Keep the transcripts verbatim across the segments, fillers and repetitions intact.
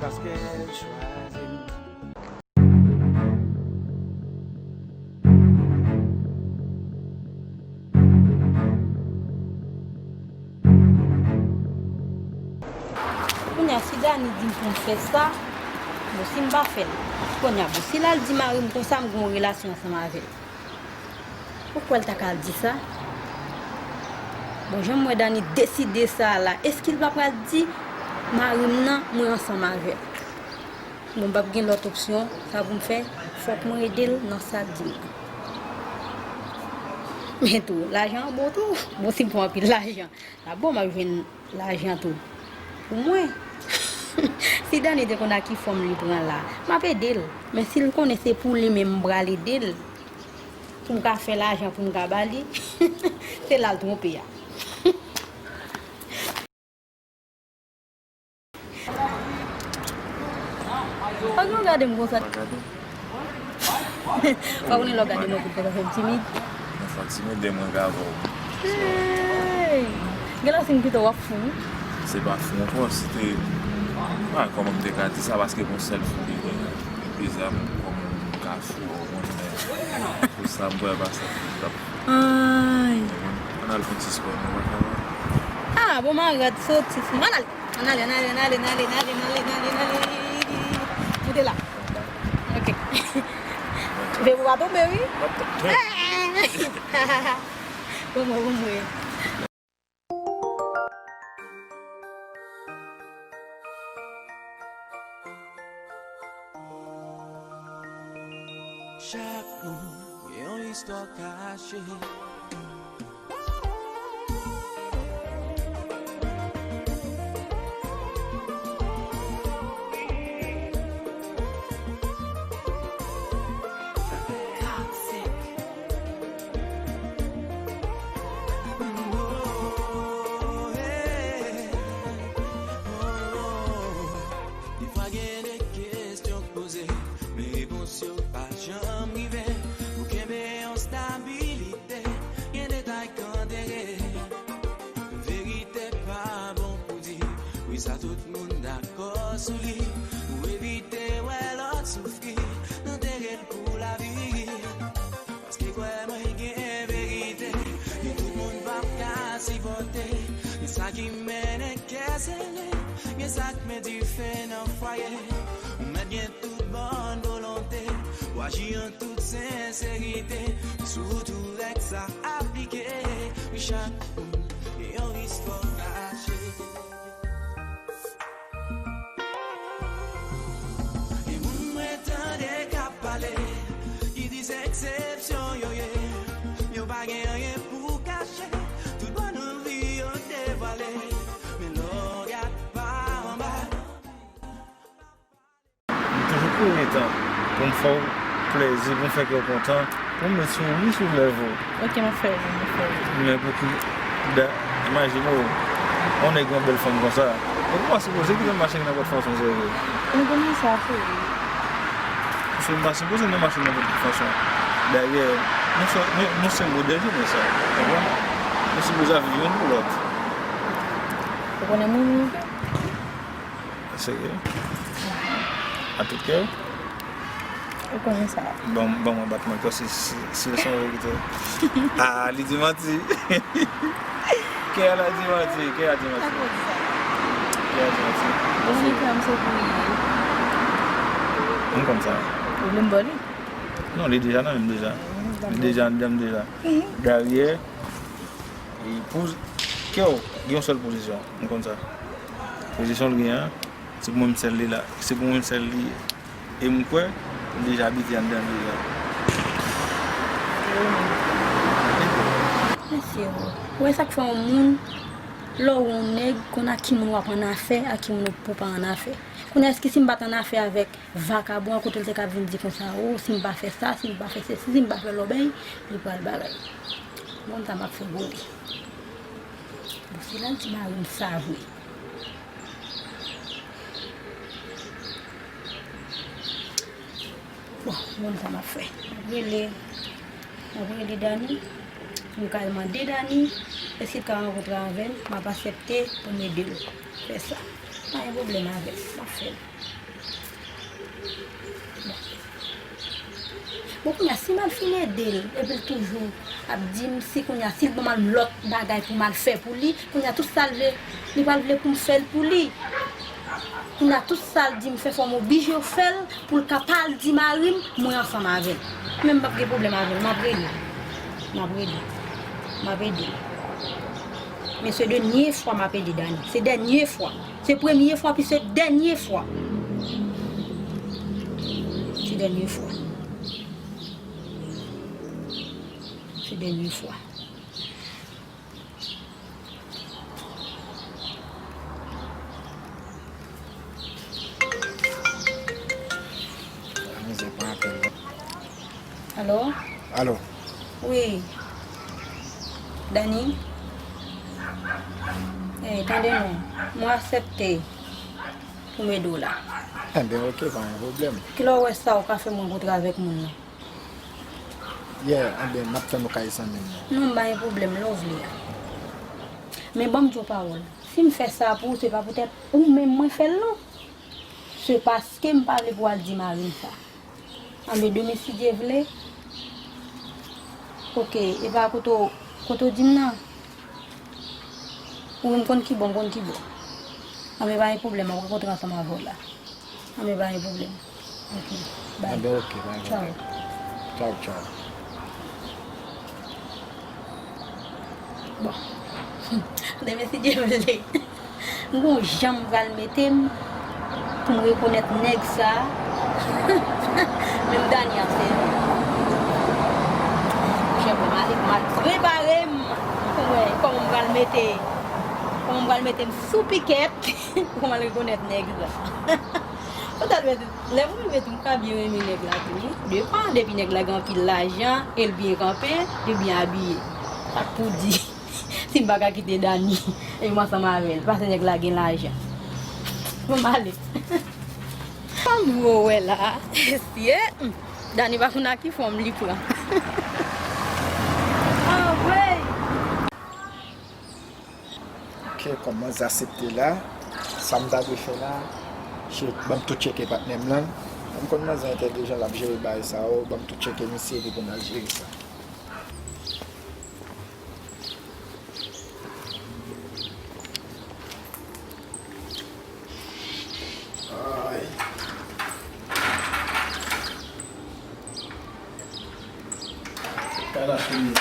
Kounye a, si Dani di m pou m fè sa, bon, si m pa fè l, kounye a, bon, si l al di mari m konsa, m gen yon relasyon ansanm avè l. Ou kwè l ta ka al di sa? Bon, jan m wè Dani deside sa a la, èske l pa pral di mari m nan, mwen ansanm avè l? Bon, m p ap gen lòt opsyon, sa pou m fè, fòk mwen ede l nan sa l di m nan. Men tou, lajan an bon tou. Bon, si m pran anpil lajan, la bon, m ap jwenn lajan tou pou mwen. Si Dani te konn a ki fòm li pran la, m ap ede l. Men si l konnen se pou li menm m pral ede l, pou m ka fè lajan, pou m ka ba li, se la l twonpe a. Fòk nou gade m konsa. Pa gade. Pa konnen lè w gade mwen konsa, sa fè m timid. Mwen fè w timid, e mwen ka vè w. Hey! Gen lè si m kite w, w ap fou. Se pa fou ankò, se te, pa kòman m te ka di sa, paske gon sèl fou ki genyen. Epi zam, kòman m ka fou, w konn, men pou sa, m kwè pa sa fou k ap Ay. Ann al fè ti spò, nou pa ka. Ah, bon, m a rad soti. Ann ale, ann ale, ann ale. Moute la. Ok. Veye pou w pa tonbe, wi. M ap tonbe. Bon, mwen, bon, mwen. Chak moun gen yon istwa kache. Defwa gen de kesyon k poze, men repons yo pa janm rive. Pou kenbe yon stabilite, gen detay k antere. Verite pa bon pou di, wi sa tout moun dakò sou li. Pou evite wè lòt soufri, antere l pou lavi. Paske kwè mwen gen verite, men tout moun p ap ka sipòte. Gen sa ki mennen kè sere, gen sa k met dife nan fwaye. Ou mèt gen tout bòn volonte, ou aji an tout senserite. Sou tout règ sa aplike, wi chak moun gen yon istwa kache. Gen moun mwen tande k ap pale, ki di se eksepsyon yo ye. Yo pa gen anyen pou kache, tout bòn anvi yo devwale. Men lè w gad pa anba. M toujou pran tan pou m fè w plezi, pou m fè kè w kontan. Pou m met souri sou lèv ou. Ok, m ap fè ri, m ap fè ri. Men pou ki, da, imajine w, yon nèg gen yon bèl fanm konsa. Ou pa sipoze kite l mache nenpòt fason, sere. M konnen sa, cheri. Paske m pa sipoze nou mache nenpòt fason. Dayè, nou se, nou, nou se modèl jenès sa, ou konprann? Nou sipoze ap viv youn pou lòt. Ou konnen moun ou ye? Serye? A tout kè w? Ou konnen sa. Ban, ban mwen batman kè w si, si, si l se yon verite. Ah, li di manti. Kè a la di manti, kè a di manti. Sa k vle di sa? Kè a di manti. Ou konnen kè a m se pou li ye. M konn sa. Ou vle m ba w li? Non, li deja nan men m deja. Li deja anndan m deja. Dayè, e pou kè w gen yon sèl pozisyon. M konn sa. Pozisyon l gen an, se pou mwen menm sèl li la. Se pou mwen menm sèl li ye. E m kwè, li deja abitye anndan l deja. Mesye, ou wè sa k fè yon moun, lè w wè yon nèg, konn ak ki moun w ap annafè, ak ki moun ou pou pa annafè. Kounye a, èske si m pa t annafè avèk vakabon an, kote l te ka vin di konsa, o, si m pa fè sa, si m pa fè sesi, si m pa fè lòbèy, li pral bagay. Bon, sa m ap fè gole. Bon, si l al di mari m sa vre. Bon, m konn sa m ap fè. M ap rele, m ap rele Dani. M ka mande Dani, èske l ka rankontre avè m? M ap aksepte pou m ede l fè sa. Pa gen pwoblèm avè l. M ap fè l. Bon, kounye a, si m al fin ede l, epi l toujou ap di m si kounye a, si l ban m lòt bagay pou m al fè pou li, kounye a, tout sa l vle, li pral vle pou m fè l pou li. Kounye a, tout sa l di m fè, fò m oblije fè l pou l ka pa al di mari m, mwen ansanm avè l. Men m p ap gen pwoblèm avè l, m ap rele l. M ap rele l. M ap ede l. Men se dènye fwa m ap ede Dani. Se dènye fwa. Se premye fwa, pi se dènye fwa. Se dènye fwa. Se dènye fwa. Mizè pran apèl la. Alo? Alo? Wi. Dani? Eh, tande non. Mwen aksepte pou m ede w la. Enben, oke, pa gen pwoblèm. Kilè w wè sa ou ka fè m rankontre avèk moun nan? Yeah, enben, m ap tann ou kay zanmi m nan. Non, m pa gen pwoblèm, lè w vle a. Men ban m di w pawòl. Si m fè sa pou ou, se pa poutèt ou menm mwen fè l non. Se paske m pa vle pou w al di mari m sa. Anben, demen, si Dye vle, oke, e pa kote w, kote w di m nan. Ou menm konn ki bò, m konn ki bò. Anben, pa gen pwoblèm, m ap rankontre ansanm avè w la. Anben, pa gen pwoblèm. Oke, bye. Anben, oke, pa gen pwoblèm. Tchaw. Tchaw, tchaw. Bon. Demen, si Dye vle, m gon jan m pral mete m pou m rekonèt nèg sa a. Menm Dani ap sèvi. Monchè, pou m ale, pou m al prepare m pou m wè kòman m pral mete, kòman m pral mete m sou pikèt pou m al rekonèt nèg sa a. Poutèt mwen, lè pou mwen tou, m ka byen renmen nèg la tou, wi. Depan, depi nèg la gen anpil lajan, e l byen kanpe, e byen abiye. Sa k pou di, si m pa ka kite Dani, e m ansanm avè l, paske nèg la gen lajan. Bon, m ale. Sa m dwe wè la, esye, hmm, Dani pa konn a ki fòm li pran. Anmwey! Ok, kòm manzè aksepte la, sa m ta dwe fè la, se ban m tou tcheke patnè m lan. Ban m konn manzè entèlijan, l ap jere bagay sa yo, ban m tou tcheke misye epi pou n al jere sa. Ay. Kay la fini.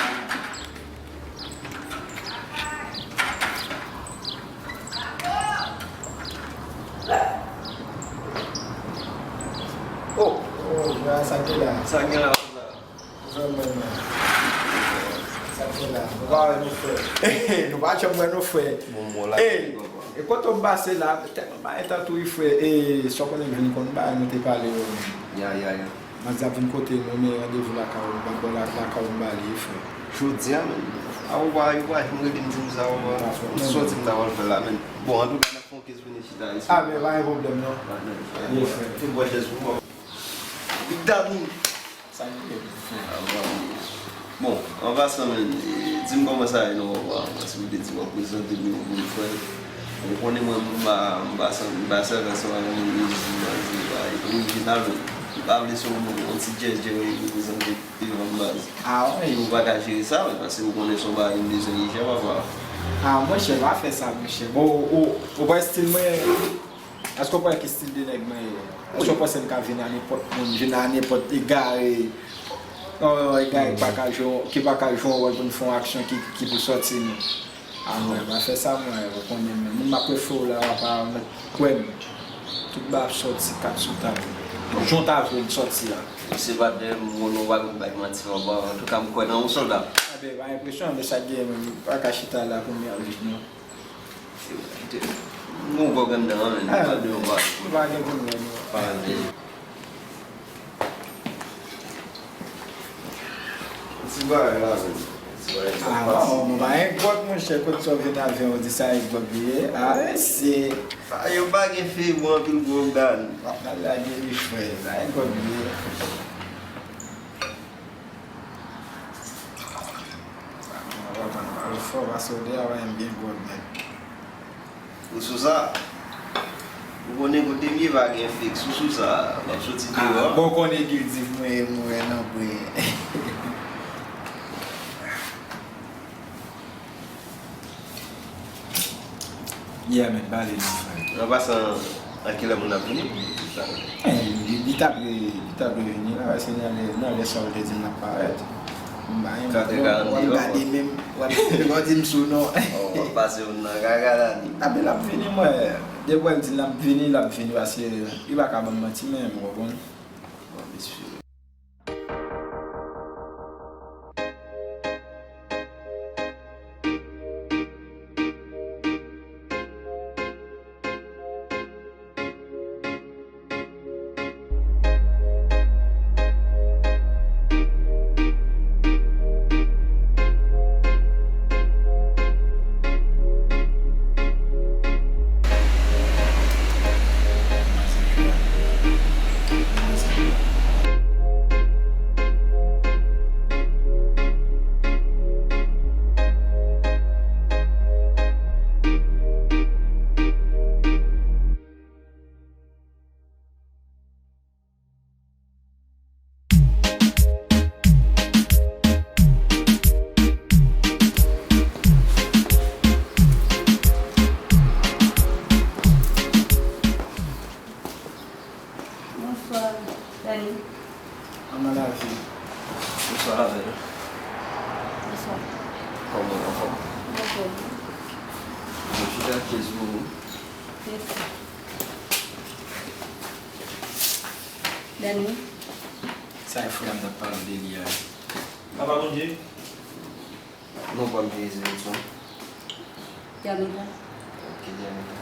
Oh! Oh, sa ki la? Sa gen la? Sa k fè la? Nou pa wè nou frè. Nou pa janm wè nou frè. Bon, bon, la, e kote w pase la, tèlman bagay ta tou wi frè. E sa w konnen m vin konn bagay nou te pale yo. Ya, ya, ya. Manzè ap vin kote nou, men randevou lakay ou, m ap bò la, lakay ou m ba li, frè. Jodi a menm, a ou pa, yo pa janm rele m di m sa, ou pa. M soti m ta pral fè la, men. Bon, antouka, n ap fè yon kenz minit chita isit. A, men pa gen pwoblèm, non. Ye, frè. Tout bò chèz pou mwen. Big Daddy. Sa ki gen pou fè? Bon, an pasan, men, e, di m kòman sa ye non, papa. Paske ou te di w ap prezante m yon moun frè. Ou konnen mwen, m pa, m pa san, m pa sèvi ansanm avèk moun mizisyen, baz, e pa orijinal, men m pa vle se yon moun, yon ti djèdjè, wi, pou prezante devan m, baz. A, wi. Si ou pa ka jere sa, men, paske ou konnen se yon bagay m bezwen ijan, papa. A, monchè, pa fè sa, monchè. Bon, ou, ou, ou pa estil mwen. Èske w kwè ki stil de nèg mwen ye? Èske w panse m ka vin a nenpòt moun, vin a nenpòt egare, yon egare ki pa ka jwe, ki pa ka jwe yon wòl pou n fè yon aksyon ki, ki pou sòti nou? A mwen, pa fè sa mwen, ou konnen mwen. Moun m ap refere w la, papa, mèt kwè m. Tout bagay ap sòti kat sou tab. Jan w ta vle l sòti a. Mesye patnè m, ou konnen w pa konn bay manti, papa. Antouka, m kwè nan ou, sòlda. Enben, pa gen presyon, men sa k gen, men m pa ka chita la kounye a jis non. Bon, gòg anndan an, men, nou pa de yon bagay. Pa gen pwoblèm, non. Pa de. Ti bagay la, men. Ti bagay la. A, bon, mwen pa gen gòg, monchè, kote sa w vin avè w, di sa e gòg li ye. A, mesye. A, yo pa gen fi, bon, anpil gòg dan. W ap mal lage li, frè. Pa gen gòg li ye. Ou fò pase w de a, w a m byen gòd menm. Ou sou sa? Ou Konnen kote m ye pa gen fake sousou sa, m ap soti deyò. Bon, konnen ki di mwen, mwen nan bwen. Yeah, men, pale non, frè. An pasan, a kilè moun ap vini pou di sa? Eh, li, li ta dwe, li ta dwe vini la, se nan lè, nan lè sa w te di m l ap parèt. M pa renmen. Katrè karant w ap gade menm, w ap, w ap di m sou non. Oh, w ap pase moun nan gaga la, ni. Apre l ap vini, mwen. Depi w di l ap vini, l ap vini, paske li pa ka ban m manti menm, w konprann? Bon, mesye. Bonswa, Dani. Kòman lavi? Bonswa, Lavèl. Bonswa. Kòman w anfòm? Anfòm. Mwen chita chèz pou ou. Mèsi. Dani. Sa e frè m t ap pale w de li a. Papa Bondye. Non pa m te Ezra Edson. Diamita. Ok, Diamita.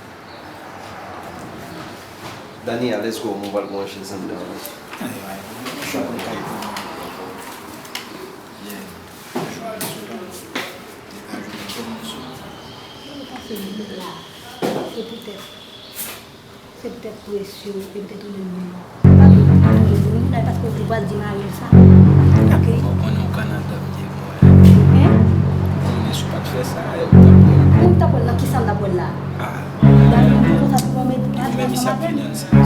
Dani, a, let's go, mwen pral pran yon chèz anndan. Anyway, mwen chwa pou kay pou mwen. Yeah. Mwen chwa al sou tan. Li pa jwenn kòb nan sou. Mwen pase vin la. Se poutèt Se poutèt presyon ke m te tounen moun nan. Pa vin tounen moun nan, paske w te pral di mari l sa. Ok? Bon, konnen w Kanada m te pran. Hein? Konnen si w pa t fè sa, e ou t ap pran. Ou t ap pran nan kisa m t ap pran la? Ah. Dani, m di konsa pou mwen, men pa di konsa madanm.